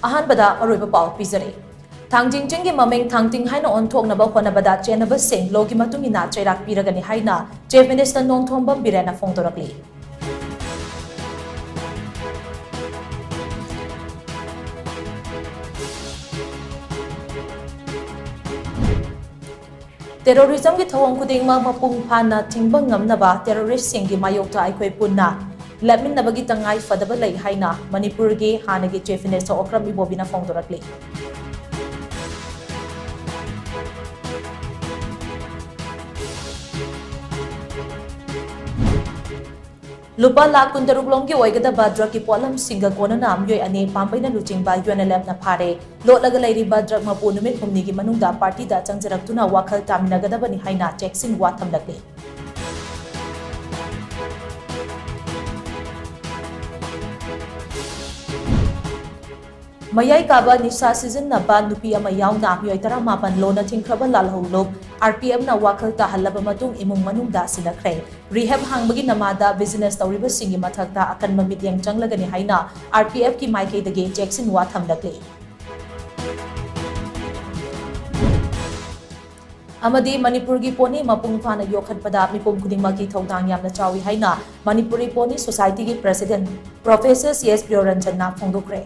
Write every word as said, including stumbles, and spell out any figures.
ꯑꯍꯥꯟꯕꯗ ꯑꯔꯣꯏꯕ ꯄꯥꯎ ꯄꯤꯖꯔꯤ꯫ ꯊꯥꯡꯖꯤꯡ ꯆꯤꯡꯒꯤ ꯃꯃꯤꯡ ꯊꯥꯡꯇꯤꯡ ꯍꯥꯏꯅ ꯑꯣꯟꯊꯣꯛꯅꯕ ꯍꯣꯠꯅꯕꯗ ꯆꯦꯟꯅꯕꯁꯤꯡ ꯂꯣꯒꯤ ꯃꯇꯨꯡ ꯏꯟꯅ ꯆꯩꯔꯥꯛ ꯄꯤꯔꯒꯅꯤ ꯍꯥꯏꯅ Chief Minister ꯅꯣꯡꯊꯣꯝꯕꯝ ꯕꯤꯔꯦꯟꯅ ꯐꯣꯡꯗꯣꯔꯛꯂꯤ꯫ Terrorismꯒꯤ ꯊꯧꯑꯣꯡ ꯈꯨꯗꯤꯡꯃꯛ ꯃꯄꯨꯡ ꯐꯥꯅ ꯊꯤꯡꯕ ꯉꯝꯅꯕ terroristꯁꯤꯡꯒꯤ ꯃꯥꯌꯣꯛꯇ ꯑꯩꯈꯣꯏ ꯄꯨꯟꯅ ꯂꯦꯞꯃꯤꯟꯅꯕꯒꯤ ꯇꯉꯥꯏ ꯐꯗꯕ ꯂꯩ ꯍꯥꯏꯅ ꯃꯅꯤꯄꯨꯔꯒꯤ ꯍꯥꯟꯅꯒꯤ Chief Minister ꯑꯣꯀ꯭ꯔꯝ ꯏꯕꯣꯕꯤꯅ ꯐꯣꯡꯗꯣꯔꯛꯂꯤ꯫ ꯂꯨꯄꯥ ꯂꯥꯈ ꯀꯨꯟꯇꯔꯨꯛ ꯂꯣꯝꯒꯤ ꯑꯣꯏꯒꯗꯕ drugꯀꯤ ꯄꯣꯠꯂꯝꯁꯤꯡꯒ ꯀꯣꯟꯅꯅ ꯃꯤꯑꯣꯏ ꯑꯅꯤ ꯄꯥꯝꯕꯩꯅ ꯂꯨꯆꯤꯡꯕ UNLFꯅ ꯐꯥꯔꯦ꯫ ꯂꯣꯠꯂꯒ ꯂꯩꯔꯤꯕ drug ꯃꯄꯨ ꯅꯨꯃꯤꯠ ꯍꯨꯝꯅꯤꯒꯤ ꯃꯅꯨꯡꯗ partyꯗ ꯆꯪꯖꯔꯛꯇꯨꯅ ꯋꯥꯈꯜ ꯇꯥꯃꯤꯟꯅꯒꯗꯕꯅꯤ ꯍꯥꯏꯅ ꯆꯦꯛꯁꯤꯟ ꯋꯥ ꯊꯝꯂꯛꯂꯤ꯫ ꯃꯌꯥꯏ ꯀꯥꯕ ꯅꯤꯁꯥ ꯁꯤꯖꯤꯟꯅꯕ ꯅꯨꯄꯤ ꯑꯃ ꯌꯥꯎꯅ ꯃꯤꯑꯣꯏ ꯇꯔꯥꯃꯥꯄꯟ ꯂꯣꯟꯅ ꯊꯤꯡꯈ꯭ꯔꯕ ꯂꯥꯜꯍꯧꯂꯨꯞ RPFꯅ ꯋꯥꯈꯜ ꯇꯥꯍꯜꯂꯕ ꯃꯇꯨꯡ ꯏꯃꯨꯡ ꯃꯅꯨꯡꯗ ꯁꯤꯟꯅꯈ꯭ꯔꯦ꯫ Rehab ꯍꯥꯡꯕꯒꯤ ꯅꯃꯥꯗ business ꯇꯧꯔꯤꯕꯁꯤꯡꯒꯤ ꯃꯊꯛꯇ ꯑꯀꯟꯕ ꯃꯤꯠꯌꯦꯡ ꯆꯪꯂꯒꯅꯤ ꯍꯥꯏꯅ RPFꯀꯤ ꯃꯥꯏꯀꯩꯗꯒꯤ ꯆꯦꯛꯁꯤꯟ ꯋꯥ ꯊꯝꯂꯛꯂꯤ꯫ ꯑꯃꯗꯤ ꯃꯅꯤꯄꯨꯔꯒꯤ pony ꯃꯄꯨꯡ ꯐꯥꯅ ꯌꯣꯛꯈꯠꯄꯗ ꯃꯤꯄꯨꯝ ꯈꯨꯗꯤꯡꯃꯛꯀꯤ ꯊꯧꯗꯥꯡ ꯌꯥꯝꯅ ꯆꯥꯎꯏ ꯍꯥꯏꯅ Manipuri Pony Societyꯒꯤ President Professor C S ꯄ꯭ꯔꯤꯌꯣꯔꯟꯖꯟꯅ ꯐꯣꯡꯗꯣꯛꯈ꯭ꯔꯦ꯫